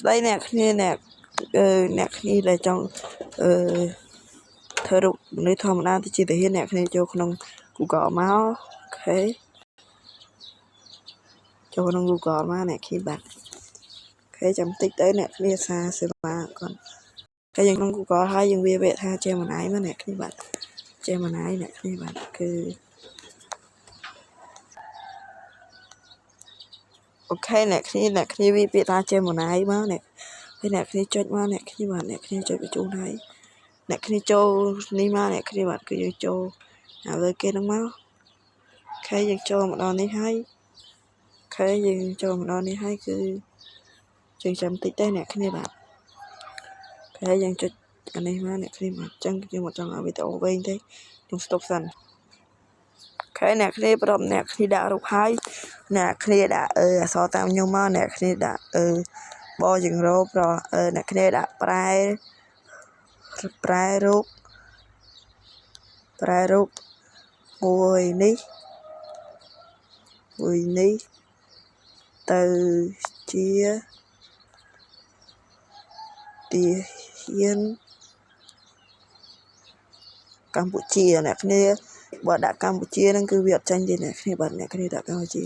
ស្ដីអ្នកគ្នាអ្នកអឺអ្នកគ្នាដែលចង់អឺធ្វើរូបមនុស្សធម្មតាទៅជាទាហានអ្នកគ្នាចូលក្នុង Google មក OK ចូលក្នុង Google មកអ្នកគ្នាបាទ OK ចាំតិចទៅអ្នកគ្នាសារសេវាគាត់តែយើងក្នុង Google ហើយយើងវាពាក្យថា Gemini មកអ្នកគ្នាបាទ Gemini អ្នកគ្នាបាទគឺ OK អ្នកគ្នាអ្នកគ្នាវាពាក្យថា Gemini មកអ្នកហើយអ្នកគ្នាចុចមកអ្នកគ្នាបាទអ្នកគ្នាចុចបញ្ជូនហើយអ្នកគ្នាចូលនេះមកអ្នកគ្នាបាទគឺយើងចូលឥឡូវគេនឹងមក OK យើងចូលមកដល់នេះហើយ OK យើងចូលមកដល់នេះហើយគឺយើងចាំតិចទេអ្នកគ្នាបាទ OK យើងចុចអានេះមកអ្នកគ្នាបាទអញ្ចឹងខ្ញុំអត់ចង់ឲ្យវីដេអូវែងទេខ្ញុំ stop សិន OK អ្នកគ្នាប្រមអ្នកគ្នាដាក់រូបហើយអ្នកគ្នាដាក់អឺអក្សរតាមខ្ញុំមកអ្នកគ្នាដាក់អឺបចង្រោប្រអឺអ្នកគ្នាដាក់ប្រែប្រែរូបប្រែរូបមួយនេះមួយនេះទៅជាទាហានកម្ពុជាអ្នកគ្នាបើដាក់កម្ពុជាហ្នឹងគឺវាអត់ចាញ់ទេអ្នកគ្នាបាទអ្នកគ្នាដាក់កម្ពុជា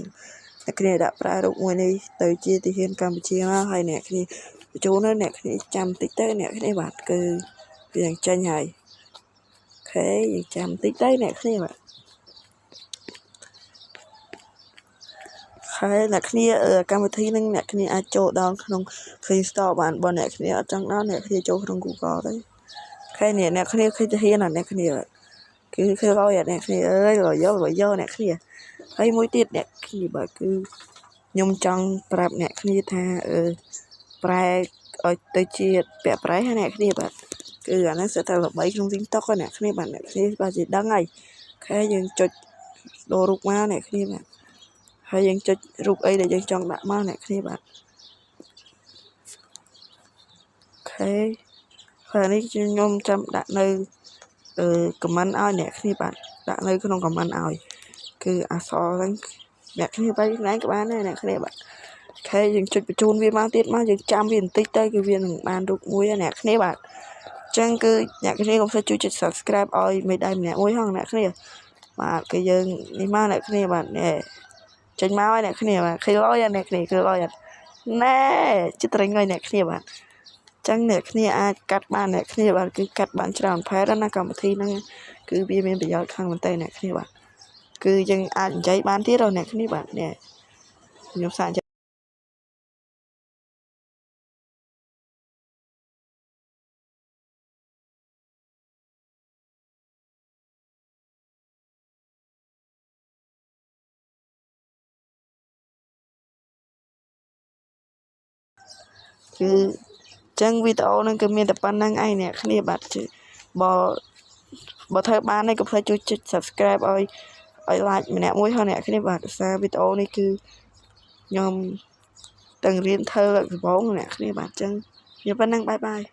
អ្នកគ្នាដាក់ប្រែរូបមួយនេះទៅជាទាហានកម្ពុជាមកហើយអ្នកគ្នាបញ្ចូលនៅអ្នកគ្នាចាំតិចទៅអ្នកគ្នាបាទគឺវានឹងចេញហើយ OK យើងចាំតិចទៅអ្នកគ្នាបាទហើយអ្នកគ្នាកម្មវិធីនឹងអ្នកគ្នាអាចចូលដល់ក្នុង Play Store បានបើអ្នកគ្នាអត់ចង់ដល់អ្នកគ្នាចូលក្នុង Google ទៅ OK នេះអ្នកគ្នាឃើញទាហានអ្នកគ្នាគឺឃើញលយអ្នកគ្នាអើយលយលយអ្នកគ្នាហើយមួយទៀតអ្នកគ្នាបាទគឺខ្ញុំចង់ប្រាប់អ្នកគ្នាថាអឺប្រែឲ្យទៅជាពាក់ប្រែហើយអ្នកគ្នាបាទគឺអាហ្នឹងសិតតែល្បីក្នុង TikTok ហ្នឹងអ្នកគ្នាបាទអ្នកគ្នាបាទជាដឹងហើយ OK យើងចុចដូររូបមកអ្នកគ្នាបាទហើយយើងចុចរូបអីដែលយើងចង់ដាក់មកអ្នកគ្នាបាទ OK ហើយនេះខ្ញុំចាំដាក់នៅអឺ comment ឲ្យអ្នកគ្នាបាទដាក់នៅក្នុង comment ឲ្យគឺអក្សរហ្នឹងអ្នកគ្នាបែកខ្លួនឯងក៏បានដែរអ្នកគ្នាបាទ OK យើងចុចបញ្ជូនវាមកទៀតមកយើងចាំវាបន្តិចទៅគឺវានឹងបានរូបមួយអ្នកគ្នាបាទអញ្ចឹងគឺអ្នកគ្នាកុំភ្លេចជួយចុច Subscribe ឲ្យមេដៃម្នាក់មួយហងអ្នកគ្នាបាទគឺយើងនេះមកអ្នកគ្នាបាទនេះចេញមកហើយអ្នកគ្នាបាទឃើញលយអ្នកគ្នាគឺលយណែចិត្តរិញហើយអ្នកគ្នាបាទចឹងអ្នកគ្នាអាចកាត់បានអ្នកគ្នាបាទគឺកាត់បានច្រើនផែនណាកម្មវិធីហ្នឹងគឺវាមានប្រយោជន៍ខ្លាំងមែនតើអ្នកគ្នាបាទគឺយើងអាចនិយាយបានទៀតដល់អ្នកគ្នាបាទនេះខ្ញុំសាកគឺចឹងវីដេអូហ្នឹងគឺមានតែប៉ុណ្្នឹងឯងអ្នកគ្នាបាទបើបើធ្វើបានឯងកុំភ្លេចជួយចុច Subscribe ឲ្យឲ្យ like ម្នាក់មួយហើយអ្នកគ្នាបាទដោយសារវីដេអូនេះគឺខ្ញុំទាំងរៀនធ្វើដំបូងអ្នកគ្នាបាទចឹងខ្ញុំប៉ុណ្្នឹង bye bye.